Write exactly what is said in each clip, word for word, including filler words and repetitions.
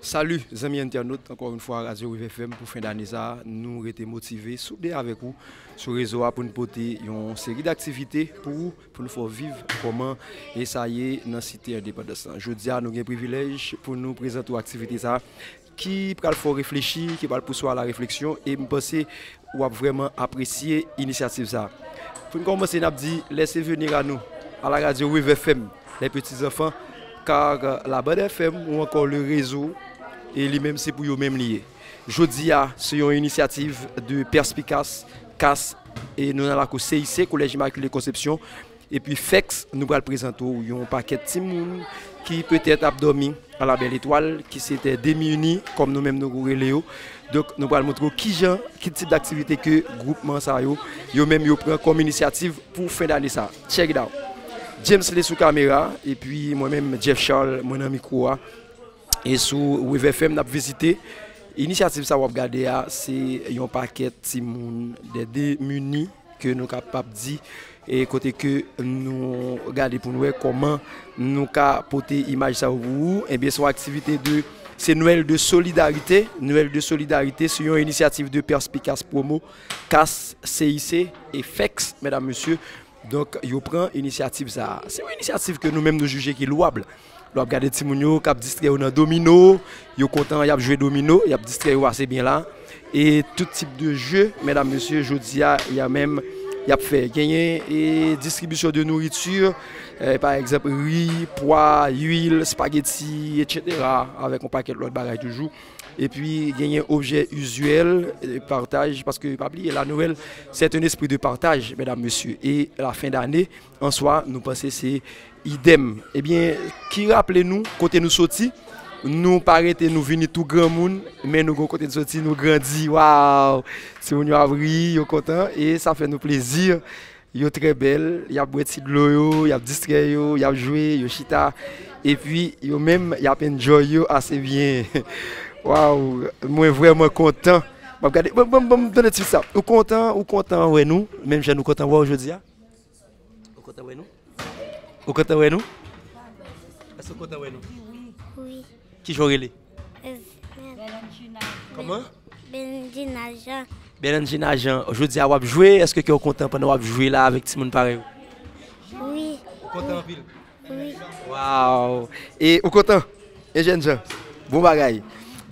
Salut, zanmi entènot, ankò yon fwa, Radyo Wave F M pou fen dane sa a, nou rete motive, soude avèk ou sou rezo a pou n pote yon seri d aktivite pou ou, pou n fè w viv kòman e sa ye nan Site Endepandans lan. Jodi a, nou gen privilèj pou nou prezante w aktivite sa a ki pral fè w reflechi, ki pral pouse w a la refleksyon, e m panse w ap vrèman apresye inisyativ sa a. Pou n kòmanse, n ap di, laissez venir à nous, à la radio Wave F M, les petits enfants, car la bande F M ou ankò le réseau, e li menm se pou yo menm li ye. Jodi a, se yon inisyativ de Perspikas, kas, e nou nan lakou C I C, Collège Immaculée Conception, epi Fèks, nou pral prezante w yon pakèt timoun ki petèt ap dòmi a la bèl etwal, ki se tè demini, kòm nou menm nou rele yo. Donk, nou pral montre w kijan, ki tip daktivite ke gwoupman sa yo, yo menm yo pran kòm inisyativ pou fen dane sa. Check it out. James Lee sou kamera, epi mwen menm, Jeff Charles, mwen nan mikwo a. E sou Wave F M, n ap vizite. Inisyativ sa w ap gade a, se yon pakèt timoun de demini ke nou kapab di, e kote ke nou gade pou n wè kòman nou ka pote imaj sa yo pou ou. Ebyen, se yon aktivite de, se Nwèl de solidarite. Nwèl de solidarite, se yon inisyativ de Perspikas Promo, kas, C I C e Fèks, medam, mesye. Donk, yo pran inisyativ sa a. Se yon inisyativ ke nou menm nou jije ki lwab. Lè w ap gade timoun yo k ap distrè yo nan domino, yo kontan, y ap jwe domino, y ap distrè yo ase byen la. E tout tip de je, medam, mesye, jodi a, y a menm, y ap fè. Genyen e distribisyon de nouriti, e, pa egzanp, ri, pwa, lwil, espageti, etsetera, avèk yon pakèt lòt bagay toujou. Epi genyen objè izyèl, e, pataj, paske pa bliye, la Noël, c'est un esprit de partage, medam, mesye. E la fen dane, an swa, nou panse se idèm. Ebyen, ki raple nou kote nou soti, nou pa rete, nou vini tou granmoun, men nou gon kote nou soti, nou grandi. Waw! Timoun yo ap ri, yo kontan, e sa fè nou plezi. Yo trè bèl, y ap bwè ti dlo yo, y ap distrè yo, y ap jwe, yo chita. Epi, yo menm, y ap enjoy yo ase byen. Waw, mwen vrèman kontan. M ap gade, bon, bon, bon, tande ti sa. Ou kontan, ou kontan wè nou, menm jan nou kontan wè w jodi a? Ou kontan wè nou? Ou kontan wè nou? Èske ou kontan wè nou? Wi. Kijan w rele? Kòman? Bernardina Jean. Bernardina Jean, jodi a w ap jwe, èske kè w kontan pandan w ap jwe la avèk timoun parèy ou? Wi. Ou kontan anpil? Wi. Waw! E ou kontan? E jèn jan? Bon bagay.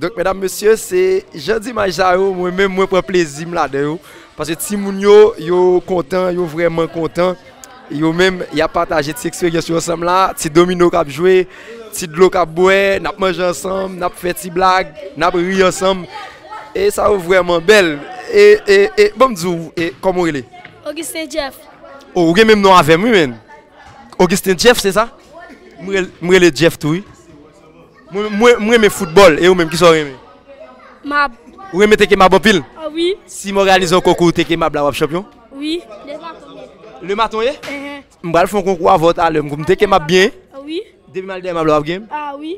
Donk, medam, mesye, se jan d imaj sa yo, mwen menm, mwen pran plezi m ladan yo. Paske timoun yo, yo kontan, yo vrèman kontan. Yo menm, y ap pataje ti eksperyans yo ansanm la, ti domino k ap jwe, ti dlo k ap bwè, n ap manje ansanm, n ap fè ti blag, n ap ri ansanm. E sa yo vrèman bèl. E, e, e, ban m di w, e, kòman w rele? Augustin Jeff. O, ou gen menm non avè m, wi, menn. Augustin Jeff, se sa? M rele, m rele Jeff tou, wi. Mwen, mwen, mwen renmen foutbòl, e ou menm, kisa w renmen? Mab. Ou renmen teke mab anpil? Ah wi. Si m òganize yon konkou teke mab la, w ap chanpyon? Wi, le maton ye. Le maton ye? Ehe. M pral fè yon konkou avè w talè, m teke mab byen. Ah wi. Depi m al dèyè mab la, w ap genyen m? Ah wi.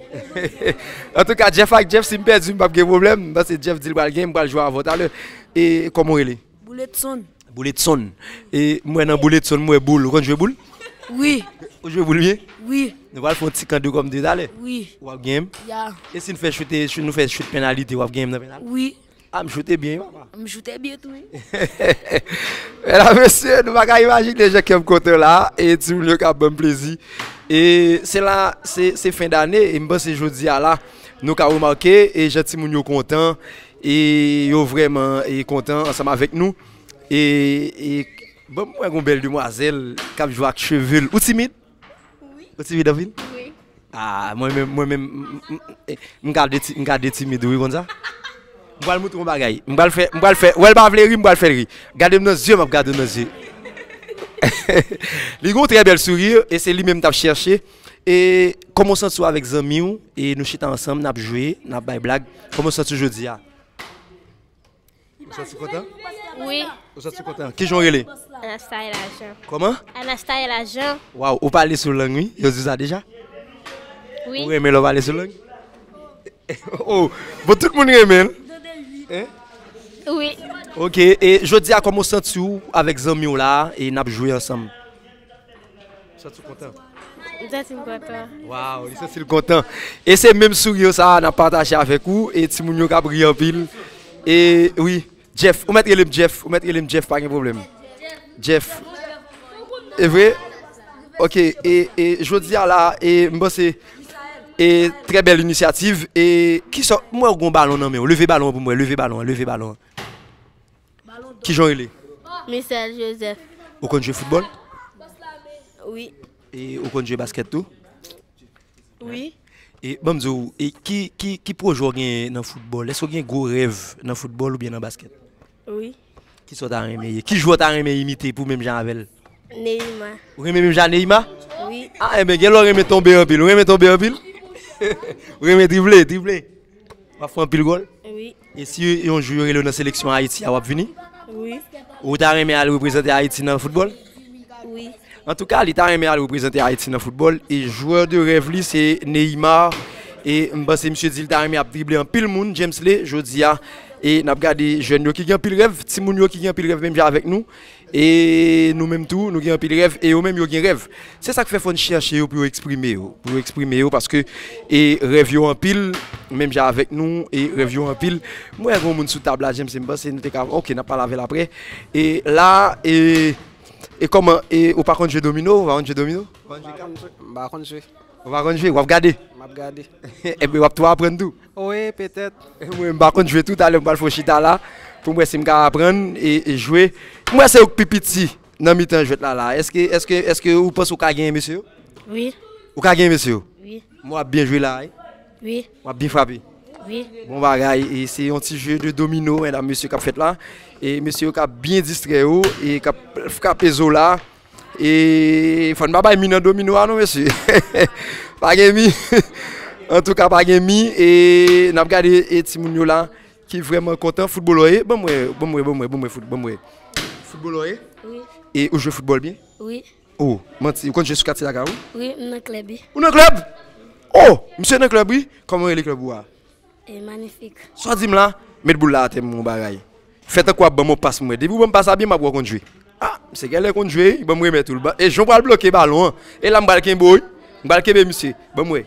Antouka, Jeff ak Jeff, si m pèdi, m p ap gen pwoblèm, paske Jeff di l pral genyen, m pral jwe avè w talè. E kòman w rele? Bouletson. Bouletson. E m wè nan Bouletson, m wè boul. Ou konn jwe boul? Wi. Ou jwe boul byen? Wi. Nou pral fè yon ti kan de kòm de talè. Wi. W ap genyen m? Ya. E si n fè choute, chou-, nou fè chout penalite, w ap genyen m nan penal? Wi. A, m choute byen, wi, papa. M choute byen tou, wi. Medam, mesye, nou pa ka imajine jan kè m kontan la, e timoun yo ka ban m plezi. E se la, se, se fen dane, e m panse jodi a la, nou ka remake, e jan timoun yo kontan, e yo vrèman, e kontan ansanm avèk nou. E, e, bon, mwen gon bèl demwazèl k ap jwe ak cheve l. Ou timid? Wi. Ou timid anpil? Wi. Ah, mwen menm, mwen menm, m, m, m, eh, m ka de ti-, m ka de timid, wi, konn sa. M pral montre yon bagay. M pral fè, m pral fè, wè l pa vle ri, m pral fè l ri. Gade m nan zye, m ap gade w nan zye. Li gon trè bèl souri, e se li menm m t ap chèche. E kòman w santi w avèk zanmi w? E nou chita ansanm, n ap jwe, n ap bay blag. Kòman w santi w jodi a? Ou santi w kontan? Wi. Ou santi w kontan? Kijan w rele? Anastaella Jean. Kòman? Anastaella Jean. Waw, ou pale sou lang, wi. Yo di w sa deja? Wi. Ou renmen lè w pale sou lang? Oh, bon, tout moun renmen l. Hein? Wi. Ok, e jodi a, kòman w santi w avèk zanmi w la, e n ap jwe ansanm? Santi w kontan? M santi m kontan. Waw, li santi l kontan. E se menm souri sa a n ap pataje avèk ou, e timoun yo k ap ri anpil. E wi, Jeff, ou mèt rele m Jeff, ou mèt rele m Jeff, pa gen pwoblèm. Jeff. E vre? Ok, e, e jodi a la, e m panse, e trè bèl inisyativ, e kisa, m wè w gen yon balon nan men w, leve balon an pou m wè, leve balon an, leve balon an. Kijan w rele? Michel Joseph. Ou konn jwe foutbòl? Wi. E ou konn jwe baskèt tou? Wi. E ban m di w, e ki, ki, ki pwojè w genyen nan foutbòl? Èske w gen gwo rèv nan foutbòl oubyen nan baskèt? Wi. Kisa w ta renmen ye? Ki jwè w ta renmen imite pou menm jan avè l? Neymar. Ou renmen menm jan Neymar? Wi. A, enben, gen lè w renmen tonbe anpil. Ou renmen tonbe anpil? Ou renmen drible, drible? W ap fè anpil gòl? Wi. E si yon jou yo rele w nan seleksyon Ayiti a, w ap vini? Wi. Ou ta renmen al reprezante Ayiti nan foutbòl? Wi. Antouka, li ta renmen al reprezante Ayiti nan foutbòl. E jwè de rèv li, se Neymar. E m panse misye di li ta renmen ap drible anpil moun, James Lay, jodi a. E n ap gade jèn yo ki gen anpil rèv, timoun yo ki gen anpil rèv menm jan avèk nou. E nou menm tou, nou gen anpil rèv, e yo menm yo gen rèv. Se sa k fè fò n chèche yo pou yo eksprime yo, pou yo eksprime yo, paske e rèv yo anpil, menm jan avèk nou, e rèv yo anpil. M wè gen yon moun sou tab la, James, m panse nou te ka, ok, n ap pale avè l aprè. E la, e, e kòman, e ou pa konn jwe domino, ou pa konn jwe domino? Ou pa konn jwe kat? M pa konn jwe. Ou pa konn jwe, w ap gade? M ap gade. Ebyen, w ap tou aprann tou? Wi, petèt. Mwen, m pa konn jwe tou, talè m pral fè yon chita la, pou m wè si m ka aprann e, e jwe. M wè se ou k pi piti nan mitan jwèt la, la. Èske, èske, èske ou panse ou ka genyen mesye yo? Wi. Ou ka genyen mesye yo? Wi. M wè w ap byen jwe la, wi. Wi. W ap byen frape. Wi. Bon bagay, e se yon ti jeu de domino, medam, mesye, k ap fèt la. E mesye yo k ap byen distrè yo, e k ap frape zo la. E fò n pa bay mi nan domino a non, mesye. Pa gen mi. Antouka, pa gen mi. E n ap gade e timoun yo la ki vrèman kontan. Foutbolò ye. Ban m wè, ban m wè, ban m wè, ban m wè fout, ban m wè. Foutbolò ye? Wi. E ou jwe foutbòl byen? Wi. Oh, manti. Ou konn jwe sou katye lakay ou? Wi, m nan klèb, wi. Ou nan klèb? Oh, misye nan klèb, wi. Kòman rele klèb ou a? E manifik. Sa w di m la, met boul la atè m yon bagay. Fè tankou w ap ban m yon pas mwen. Depi w ban m pas la byen, m ap wè w konn jwe. Ah, misye genlè konn jwe, wi, ban m remèt ou l. E jan w pral bloke balon an. E la m pral kenbe w, wi. M pral kenbe misye. Ban m wè.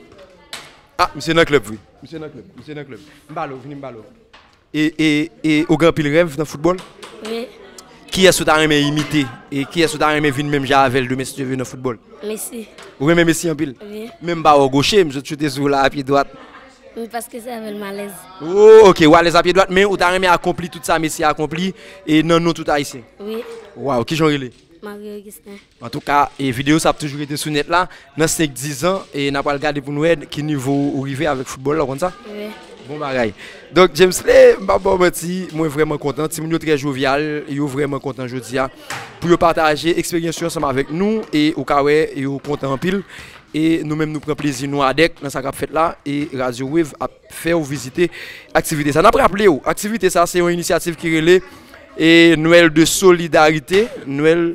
Ah, misye nan klèb, wi. Misye nan klèb, misye nan klèb. M ba l ou, vini m ba l ou. E, e, e ou gen anpil rèv nan foutbòl? Wi. Kiyès ou ta renmen imite? E kiyès ou ta renmen vin menm jan avè l demen si Dye vle nan foutbòl? Messi. Ou renmen Messi anpil? Wi. Men m pa wè w goche, m sot choute sou w la a pye dwat. Wi, paske se avè l m alèz. Oh, ok, ou alèz a pye dwat, men ou ta renmen akonpli tout sa Messi akonpli e nan non tout Ayisyen? Wi. Waw, kijan w rele? Marie Augustin. Antouka, e videyo sa ap toujou rete sou nèt la. Nan senk, diz an, e n a pral gade pou n wè ki nivo ou rive avèk foutbòl la, ou konn sa? Wi. Bon bagay. Donk, James Lay, m p ap ba w manti, mwen vrèman kontan. Timoun yo trè jovyal, yo vrèman kontan jodi a. Pou yo pataje eksperyans yo ansanm avèk nou, e ou ka wè, yo kontan anpil. E nou menm, nou pran plezi nou adèk nan sa k ap fèt la. E Radio Wave ap fè w vizite aktivite sa. N ap raple w, aktivite sa, se yon inisyativ ki rele, e, Nwèl de Solidarite. Nwèl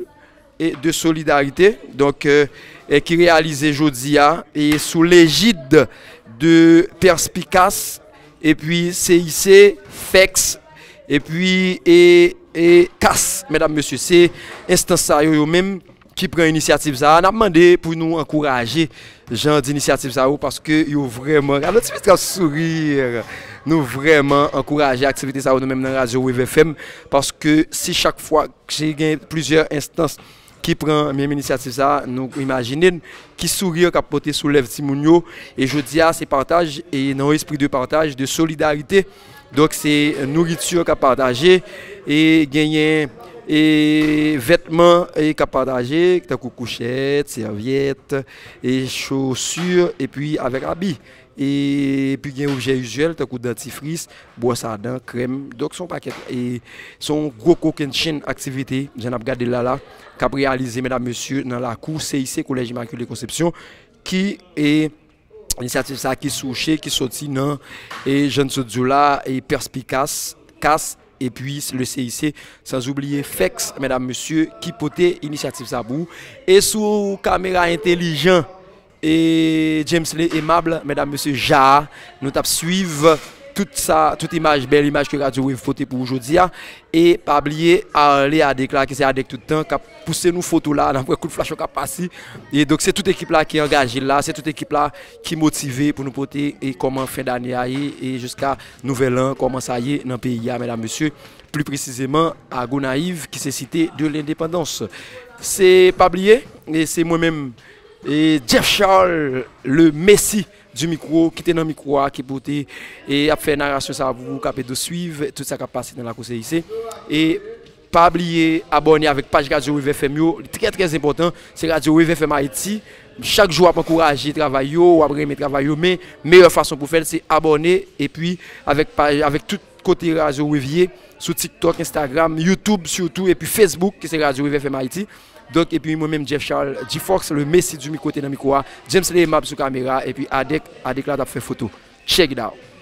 e de Solidarite, donk, e, e ki reyalize jodi a, e sou lejid de Perspicas, epi C I C, fex, epi, e, e cas, medam, mesye. Se enstans sa yo, yo menm, ki pran inisyativ sa a. N ap mande pou nou ankouraje jan d'initiative sa yo, paske yo vrèman, gade yon ti mesye k ap souri. Nou vrèman ankouraje aktivite sa yo, nou menm nan Radio Wave F M, paske si chak fwa si gen plizyè enstans ki pran menm inisyativ sa a, nou imajine n ki souri k ap pote sou lèv timoun yo. E jodi a, se pataj, e nan yon espri de pataj, de solidarite. Donk, se nouriti k ap pataje, e genyen, e vètman, e k ap pataje, tankou kouchèt, sèvyèt, e chosi, epi avèk abi. E, epi gen objè izyèl, tankou dantifris, bwòs a dan, krèm. Donk, se yon pakèt, e se yon gwo kokennchenn aktivite, jan n ap gade l la la, k ap reyalize, medam, mesye, nan lakou C I C, Kolèj Imakile Konsepsyon, ki, e, inisyativ sa a ki sou che, ki soti nan, e, jan n sot di w la, e, Perspicas, cas, epi le C I C, sans oublier fex, medam, mesye, ki pote inisyativ sa pou ou. E sou kamera entelijan, e James Lay Aimable, medam, mesye, Ja, nou t ap swiv tout sa, tout imaj, bèl imaj ke Radio Wave pote pou ou jodi a. E pa bliye ale Adek la, ki se Adek tout tan, k ap pouse nou foto la, n ap wè kout flach yo k ap pase. E donk, se tout ekip la ki angaje la, se tout ekip la ki motive pou nou pote e kòman fen dane a ye, e jiska nouvèl an, kòman sa ye nan peyi a, medam, mesye, pli presizeman a Gonayiv, ki se Cité de l'Indépendance. Se pa bliye, e se mwen menm, e Jeff Charles, le Messi du micro, ki te nan mikwo a, ki pote e ap fè narasyon sa a pou ou, k ap ede w swiv tout sa k ap pase nan lakou C I C. E pa bliye abòne avèk paj Radio Wave F M yo, li trè, trè enpòtan. Se Radio Wave F M Ayiti. Chak jou w ap ankouraje travay yo, w ap renmen travay yo, men meyè fason pou fè l, se abòne, epi avèk paj, avèk tout kote Radio Wave ye, sou TikTok, Instagram, YouTube sitou, epi Facebook, ki se Radio Wave F M Ayiti. Donk, epi mwen menm, Jeff Charles, G-Fox, le Messi du micro, te nan mikwo a, James Lehmab sou kamera, epi Adek, Adek la t ap fè foto. Check it out.